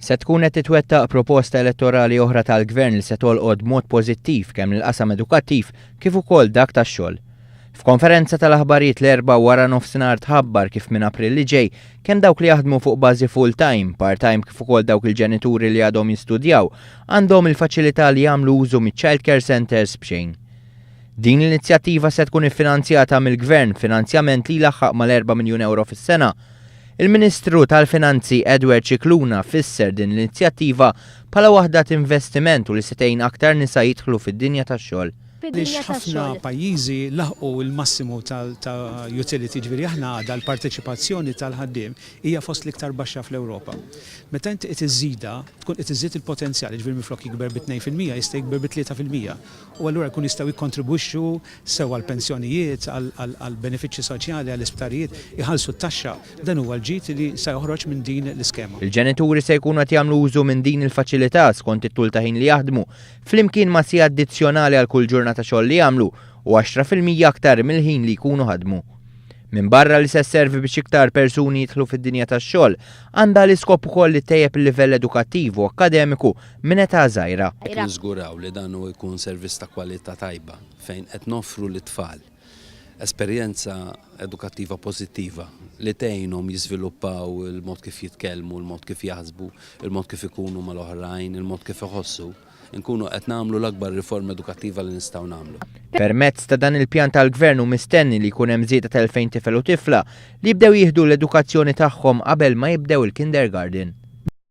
Se tkun qed titwettaq proposta elettorali oħra tal-Gvern li se tolqot b'mod pożittiv kemm lill-qasam edukattiv kif ukoll dak tax-xogħol. F'konferenza tal-aħbarijiet l-Erbgħa wara nofsinhar tħabbar kif minn April li ġej kemm dawk li jaħdmu fuq bażi full-time, part-time kif ukoll dawk il-ġenituri li għadhom jistudjaw għandhom il-faċilità li jagħmlu użu miċ-child care centres b'xejn. Din l-inizjattiva se tkun iffinanzjata mill-Gvern b'finanzjament li jlaħħaq mal-erba' miljun ewro fis-sena. Il-Ministru tal-Finanzi Edward Scicluna fisser din l-inizjattiva bħala waħda t'investiment u li se tgħin aktar nisa jidħlu fid-dinja tax-xogħol. Għaliex ħafna pajjiżi laħqu l-massimu ta' utility, jiġifieri aħna għadha l-parteċipazzjoni tal-ħaddiem hija fost l-iktar baxxa fl-Ewropa. Meta inti qed iżżidha, tkun qed iżżid il-potenzjal, jiġifieri minflok jikber bi 2% jista' jikber bi 3% u allura jkunu jistgħu jikkontribwixxu sew għall-pensjonijiet, għall-benefiċċji soċjali, għall-isptarijiet, iħallsu t-taxxa. Dan huwa l-ġid li sa joħroġ minn din l-iskema. Il-ġenituri se jkunu qed jagħmlu użu minn din il-faċilità skont it-tul ta' ħin li jaħdmu, flimkien ma' siegħa addizzjonali għal kull ġurnata xogħol li jagħmlu u 10% aktar mill-ħin li jkunu ħadmu. Minbarra li se sservi biex iktar persuni jidħlu fid-dinja tax-xogħol, għandha l-iskop ukoll li ttejjeb il-livell edukattiv u akkademiku minn età żgħira. Qed niżguraw li dan hu jkun servizz ta' kwalità tajba fejn qed noffru lit-tfal esperjenza edukattiva pożittiva li tgħinhom jiżviluppaw il-mod kif jitkellmu, il-mod kif jaħsbu, il-mod kif ikunu mal-oħrajn, il-mod kif iħossu, inkunu qed nagħmlu l-akbar riforma edukattiva li nistgħu nagħmlu. Permezz ta' dan il-pjan tal-Gvern hu mistenni li jkun hemm żieda ta' 2,000 tifel u tifla li jibdew jieħdu l-edukazzjoni tagħhom qabel ma jibdew il-kindergarten.